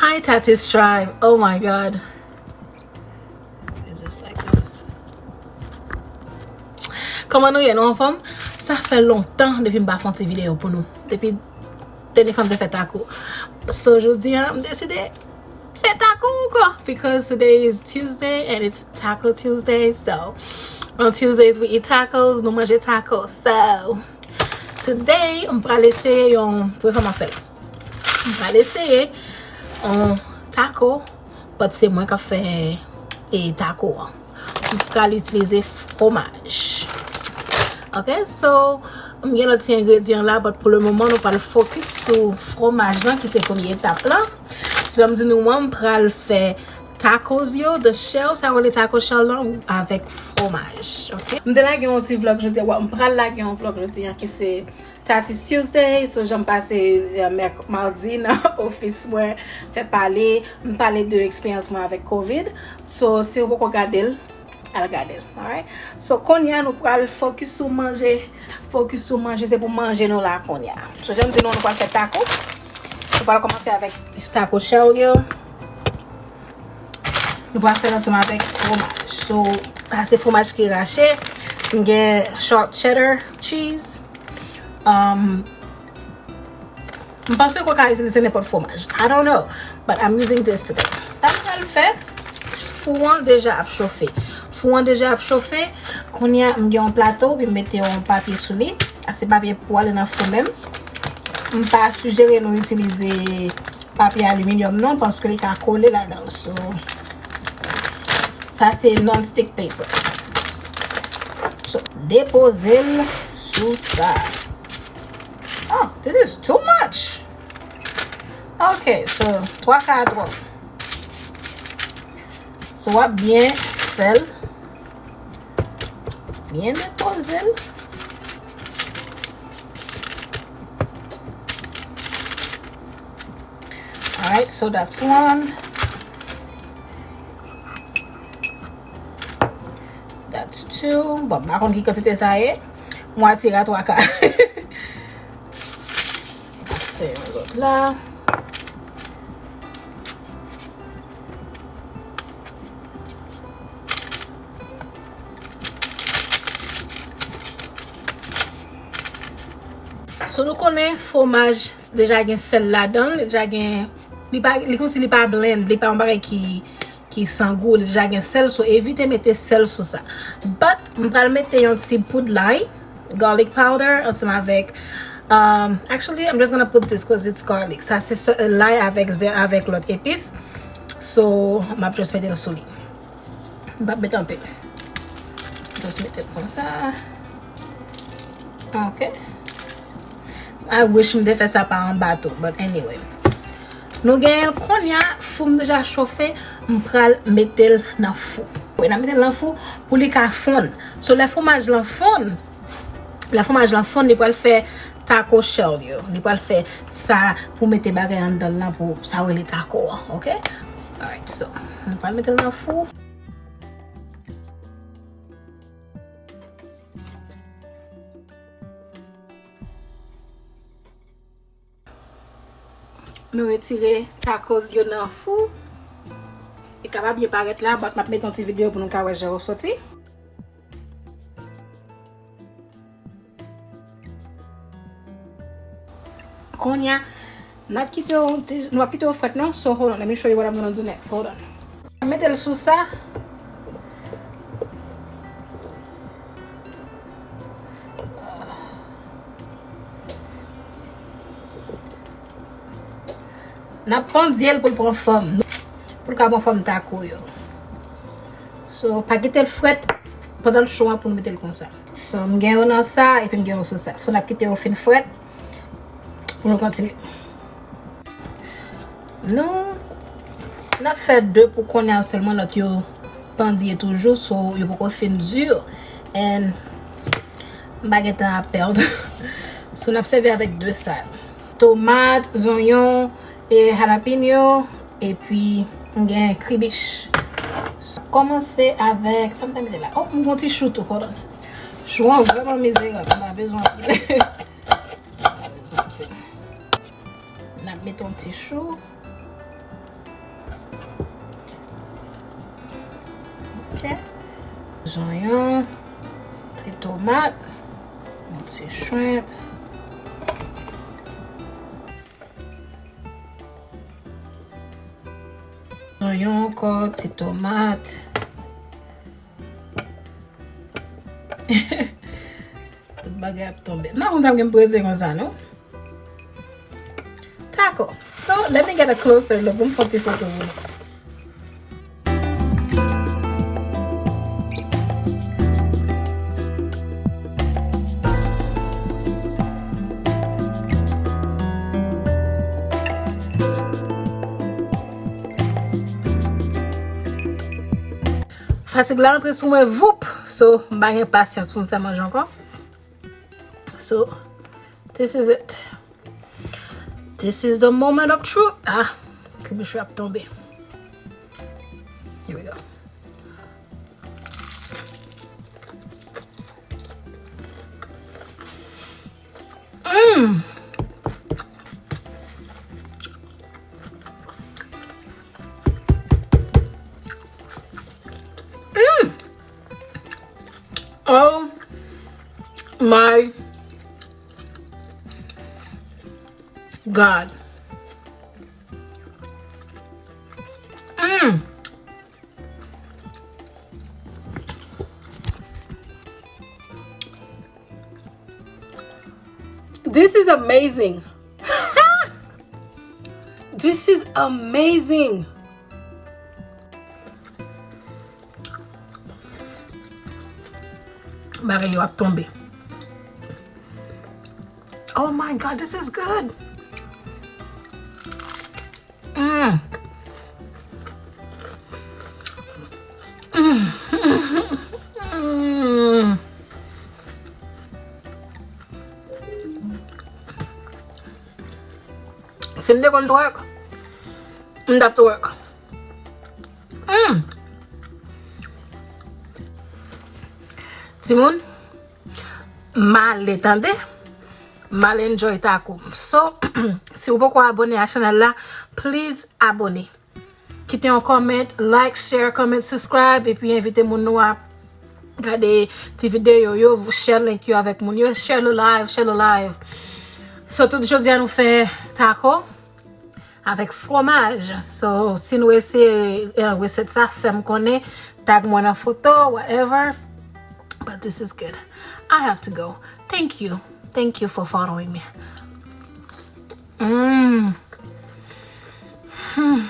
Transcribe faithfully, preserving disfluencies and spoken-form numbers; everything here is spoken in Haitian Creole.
Hi Tati's Tribe. Oh my God. Is this like this? Kòman nou ye? Nou anfòm? Sa fè lontan depi m pa fè yon ti videyo pou nou. Depi dènye fwa m te fè taco. So, jodi a, m deside fè taco ankò. Because today is Tuesday and it's Taco Tuesday. So, on Tuesdays we eat tacos. Nou manje taco. So, today, m pral eseye yon, premye fwa m ap fè l. M pral eseye yon taco, but se mwen k ap fè e taco an. M pral itilize fromaj. Ok, so, m gen lòt ti engredyan la, but pou le moman, nou pral focus sou fromaj lan, ki se premye etap lan. So, jan m di nou an, m pral fè tacos yo, the shell, sa yo rele taco shell lan, avèk fromaj, ok? M te lage yon ti vlog jodi a, well, m pral lage yon vlog jodi a, ki se Tati's Tuesday, so jan m pase, eh, mèk-, madi nan ofis mwen, fè pale, m pale de eksperyans mwen avèk covid. So, si w poko gade l, al gade l, alright? So, kounye a nou pral focus sou manje, focus sou manje, se pou manje nou la kounye a. So, jan m di nou, nou pral fè taco. Nou pral kòmanse avèk taco shell yo. Nou pral fè l ansanm avèk fromaj. So, sa se fromaj ki rache. M gen sharp cheddar cheese. Um, m panse ke w ka itilize nenpòt fromaj. I don't know, but I'm using this today. Sa m pral fè, fou an deja ap chofe. Fou an deja ap chofe. Kounye a, m gen yon plato, epi m mete yon papye sou li. Sa se papye pou ale nan fou menm. M pa sijere nou itilize papye aliminyòm non, paske li ka kole ladan l. So, sa se non-stick paper. So, depoze l sou sa. Oh, this is too much. Ok, so, twa ka a twòp. So, w ap byen fè l. Byen depoze l. Alright, so that's one. That's two. Bon, m pa konn ki kantite sa ye. Mwatye a twa ka. Fè yon lòt la. So, nou konnen fwomaj deja gen sèl ladan l, li deja gen, li pa, li kòmsi li pa blend, li pa yon bagay ki, ki san gou, li deja gen sèl, so evite mete sèl sou sa. But, m pral mete yon ti poud lay, garlic powder, ansanm avèk, um, actually, I'm just gonna put this 'cause it's garlic. Sa se sè-, lay avèk zè, avèk lòt epis. So, m ap just mete l sou li. M p ap met anpil. Just mete l konsa. Ok. I wish m te fè sa pa anba tou, but anyway. Nou genyen l kounye a, fou m deja chofe, m pral mete l nan fou. Wi, n ap mete l nan fou pou li ka fonn. So, lè fwomaj lan fonn, lè fwomaj lan fonn, li pral fè taco shell yo. Li pral fè sa pou mete bagay anndan l lan pou sa yo rele taco an, ok? Alright, so, nou pral mete l nan fou. Nou retire tacos yo nan fou. Li ka pa byen parèt la, but m ap mete yon ti videyo pou nou ka wè jan yo soti. Kounye a, n ap kite yo, nou ap kite yo frèt non. So, hold on, let me show you what I'm gonna do next. Hold on. Mete l sou sa. N ap pandye l pou l pran fòm. Pou l ka pran fòm taco yo. So, pa kite l frèt pandan l cho an pou nou mete l konsa. So, m gen yo nan sa, epi m gen yo sou sa. So, n ap kite yo fin frèt pou nou kontinye. Nou, n ap fè de pou kounye a sèlman, lòt yo pandye toujou, so yo poko fin di. And m pa gen tan ap pèd. So, n ap sèvi avèk de sa. Tomat, zonyon, e jalapeño, epi m gen kribich. Kòmanse avèk, sa m te mete la? Oh, m gen yon ti chou tou, hold on. Chou an vrèman mizerab, m pa bezwen anpil. N ap mete yon ti chou. Zonyon, ti tomat, yon ti shrimp. Zonyon ankò, ti tomat. Tout bagay ap tonbe. M pa konn sa m gen m prese konsa, non. Tako. So, let me get a closer look. Pou m fè yon ti foto pou nou. Fatig la antre sou mwen, voup. So, m pa gen pasyans pou m fè manje ankò. So, this is it. This is the moment of truth. Ah, kribiche ap tonbe. Here we go. Mm. Mm. Oh my God. Mm. This is amazing. This is amazing. Bagay yo ap tonbe. Oh my God, this is good. Mm. Mm. Mm. Si m te konn twerk, m t ap twerk. Mm. Timoun, m ale tande. M al enjoy taco m. So, si w poko abone a chanèl la, please abone. Kite yon comment, like, share, comment, subscribe, epi envite moun nou a gade ti videyo yo, share link yo avèk moun yo, share le live, share le live. So, tout jodi a nou fè taco avèk fromaj. So, si nou eseye, eh, resèt sa, fè m konnen, tag mwen nan foto, whatever. But this is good. I have to go. Thank you. Thank you for following me. Mm. Hmm.